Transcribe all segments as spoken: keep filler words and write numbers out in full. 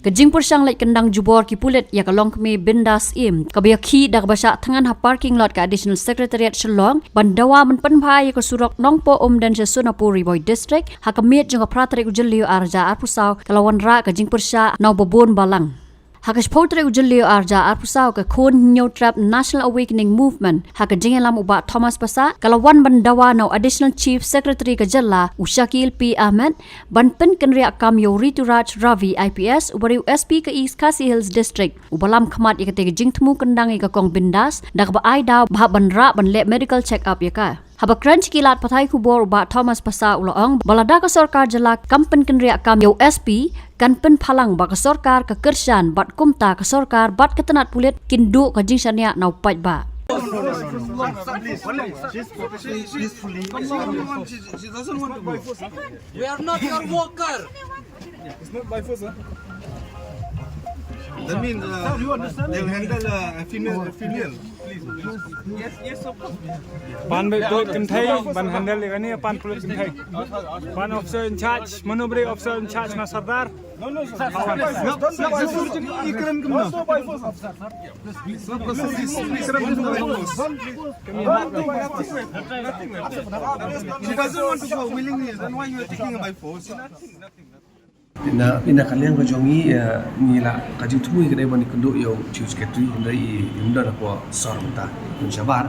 Ka jingpyrshang leit kyndang jubor ki pulit ïa ka longkmie Bindas Syiem kaba ïakhih da kaba shah thngan ha parking lot ka Additional Secretariat Shillong ban dawa ban pynbha ïa ka surok Nongpoh Umden sha Sonapur, Ri Bhoi District, ha ka miet jong ka phra tarik u Jylliew arhajar arphew saw ka la wanrah ka jingpyrshah na u Babun Balang. Ha ka shiphew tarik u Jylliew arhajar arphew saw ka khun Hynñiewtrep National Awakening Movement ha ka jingïalam u Bah Thomas Passah ka la wan ban dawa na u Additional Chief Secretary ka jylla u Shakil P Ahmed ban pynkynriah kam ïa u Rituraj Ravi I P S uba dei u S P ka East Khasi Hills District, uba lam khmat ïa katei ka jingthmu kyndang ïa ka kong Bindas da kaba ai daw ba hap ban rah ban leh medical check up ïa ka. Haba kren sha ki lad pathai khubor u Bah Thomas Passah u la ong ba lada ka sorkar jylla kam pynkynriah kam ïa u S P, kan pynphalang ba ka sorkar ka kyrshan bad kumta ka sorkar bad ka tnat pulit kin duh ka jingshaniah na u paidbah. We are not your worker. It's not by force, huh? That means uh, they'll handle uh, a female. A female. Please. Yes, yes, of course. Pan pulit kynthei ban handle ïa kane, pan pulit kynthei. Pan officer in charge, mano ba dei officer in charge na Sardar? No, no, sir. Not by force. Not by force. Not by force, officer. She doesn't want to go willingly, then why you are taking her by force? Nothing, nothing, nothing. Ina, ina ka liang ka jong ngi, eh, ngi la ka jingthmu ka dei ban ïakynduh ïa u Chief Secretary, hynrei i, i ym don hapoh sor mynta, i pynshah bar.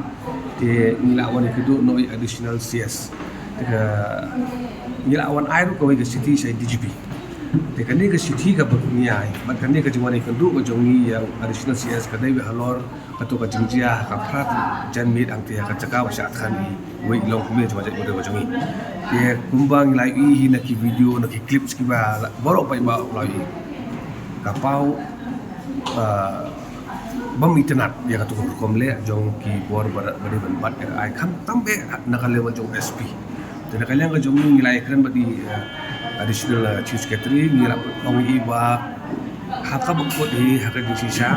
Te ngi la wan ïakynduh noh ïa u Additional C S. Te ka, ngi la wan ai ruh kawei ka shithi sha D G P. Te kane ka shithi kaba ngi ai bad kane ka jingwan ïakynduh ka jong ngi ïa u Additional C S ka dei beit halor kato ka jingjia ha ka phra janmiet hangtei ha ka jaka ba shah thngan i wei i longkmie jong ka jaitbynriew ka jong ngi. Te kumba ngi la ïohi na ki video, na ki clips kiba la, baroh paidbah u la ïohi. Ka paw, ah, bym itynnad ïa kato ka rukom leh jong ki bor ba, ba dei ban bat ïa ka, ai khamtam eh na ka level jong S P. Te na ka liang ka jong ngi, ngi la ïakren bad i, eh, Additional, eh, Chief Secretary, ngi la ong ïa i ba ha kaba kut hi, ha ka jingshisha,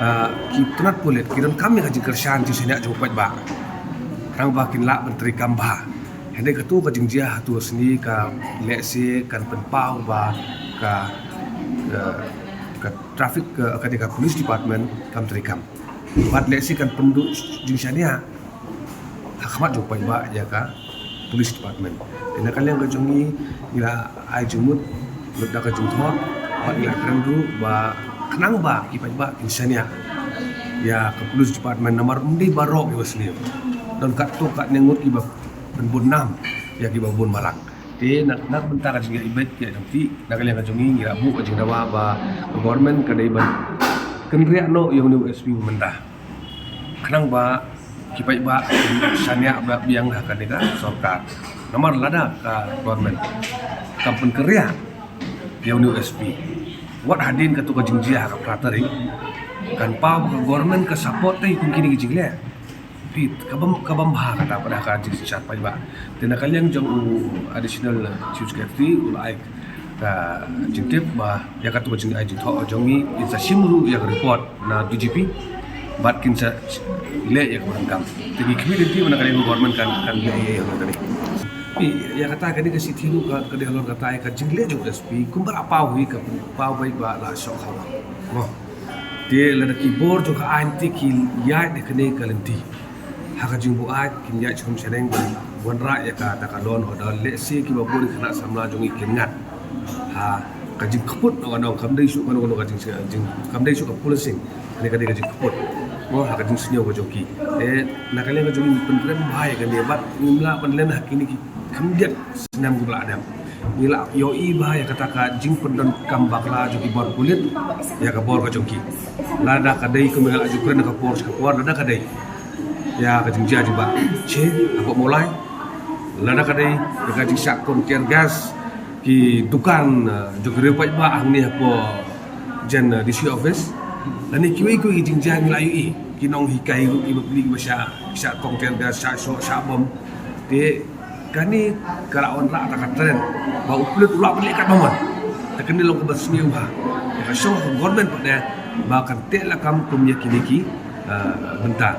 eh, ki tnat pulit ki donkam ïa ka jingkyrshan, jingshaniah jong u paidbah. Tang ba kin lah ban treikam bha. Hynrei kato ka jingjia hato ka sngi ka lehse kan pynpaw ba ka, eh, ka traffic, ka, ka, ka police department kam treikam. Bad lehse kan pynduh jingshaniah ha khmat jong u paidbah ïa ka police department. Te na ka liang ka jong ngi, ngi la ai jingmut lut da ka jingthoh bad ngi la kren ruh ba khnang ba ki paidbah kin shaniah ïa ka police department namar ym dei baroh kiba sniew. Don katto katne ngut kiba pynbun nam ïa kiba bun balang. Te na, na ka bynta ka jingïaid beit ka jong ki, na ka liang ka jong ngi, ngi la buh ka jingdawa ba ka government ka dei ban kynriah noh ïa une u S P ba mynta. Khnang ba ki paidbah kin shaniah ba biang ha kane ka sorkar. Namar lada ka government kam pynkynriah ïa une u S P, wat hadien kato ka jingjia ha ka phra tarik, kan paw ba ka government ka support te kum kine ki jingleh. Phi, ka bym, ka bym bha kata pat ha ka jingshisha paidbah. Te na ka liang jong u Additional Chief Secretary u la ai ka jingtip ba ïa kato ka jingai jingthoh jong ngi, in sa shim ruh ïa ka report na D G P bad kin sa leh ïa ka bynta. Te ngi khmih lynti ba na ka liang ka government kan, kan leh ïa ka bynta. Phi, ïa kata kane ka shithi ruh ka, ka dei halor kata ïa ka jingleh jong u S P kumba la paw hi, ka paw beit ba la shoh khawang. Mo. Te lada ki bor jong ka aiñ te ki ïaid ïa kane ka lynti ha ka jingbuaid, kin ïaid shnong shaneng ban wanrah ïa kata ka law and order, lehse kiba bun ki khynnah samla jong ngi kin ngat ha ka jingkput, nong nong, kam dei shuh kano kano ka jing, jing, kam dei shuh ka policing. Kane ka dei ka jingkput, mo, ha ka jingsniew ka jong ki. Te na ka liang ka jong ngi, ngi pynkren bha ïa kane bad ngim lah ban len ha kine ki khyndiat snem kiba la dep. Ngi la ïohi bha ïa kata ka jingpyndonkam bakla jong ki bor pulit ïa ka bor ka jong ki. Lada ka dei, kum ngi la ju kren ha ka por sha ka por, lada ka dei ïa ka jingjia jong Bah Che hapoh Mawlai, lada ka dei ïa ka jingshah kong tear gas ki dukan, eh, jong ki riew paidbah hangne hapoh jan, eh, D C office. Lane kiwei kiwei ki jingjia ngi la ïohi, ki nonghikai ruh, ki bapli kiba shah, shah kong tear gas, shah shoh, shah bom. Te kane ka la wanrah da ka trend ba u pulit u lah ban leh katba mon. Te kane long kaba sniew bha. Te ka shong ha ka government pat de ba kan teh lakam kum ïa kine ki, ah, bynta.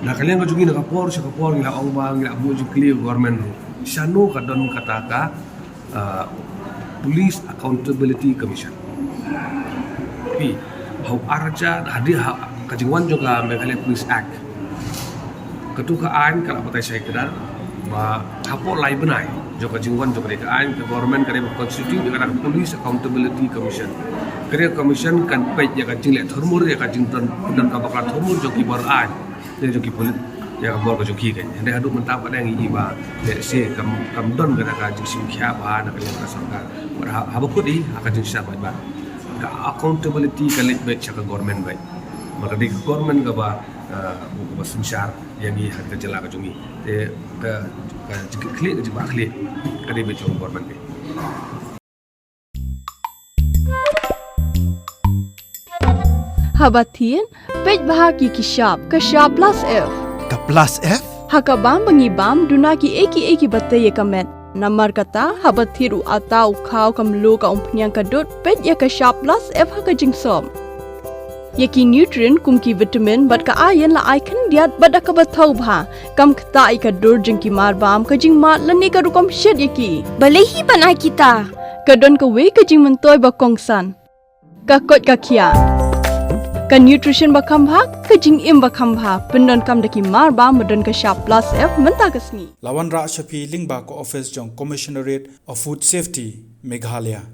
Na ka liang ka jong ngi, na ka por sha ka por ngi la ong ba ngi la buh jingkylli ha ka government ruh, shano ka don kata ka, ah, Police Accountability Commission. Phi, ha u ar hajar, hadien ha, ka jingwan jong ka Meghalaya Police Act. Katu ka aiñ ka la batai shai kdar ba hapoh lai bnai jong ka jingwan jong ka aiñ, ka government ka dei ban constitute ïa ka Police Accountability Commission. Ka dei ka commission kan peit ïa ka jingleh thurmur, ïa ka jingdon, don ka bakla thurmur jong ki bor aiñ, ïa jong ki pulit, ïa ka bor ka jong ki kan. Hynrei haduh mynta pat ngi i ba lehse kam, kam don ka, ka jingshim khia bha na ka liang ka sorkar. Bad ha, haba kut i ha ka jingshah bad bad ka accountability ka leit beit sha ka government beit. Ba ka dei ka government kaba, eh, kaba synshar ïa ngi ha ka jylla ka jong ngi. Te ka, ka jingkitkhlieh, ka jingbakla khlieh ka dei beit sha ka government beit. Haba thied, peit bha ki ki shap, ka shap plus F. Ka plus F? Ha ka bam ba ngi bam, duna ki ei ki ei kiba tei ïa ka met. Namar kata, haba thied u atta, u khaw, ka mluh, ka umphniang, ka dud, peit ïa ka shap plus F ha ka jingsop. Ïa ki nutrient kum ki vitamin bad ka iron la ai khyndiat bad da kaba thaw bha. Kam ktah ïa ka dur jong ki marbam, ka jingmad lane ka rukom shet ïa ki. Balei hi ban ai kita? Ka don kawei ka jingmyntoi ba kongsan. Ka koit ka khiah. Ka nutrition ba kham bha, ka jingim ba kham bha. Pyndonkam da ki marbam ba don ka shap plus F mynta ka sngi. La wanrah sha phi lyngba ka office jong Commissionerate of Food Safety, Meghalaya.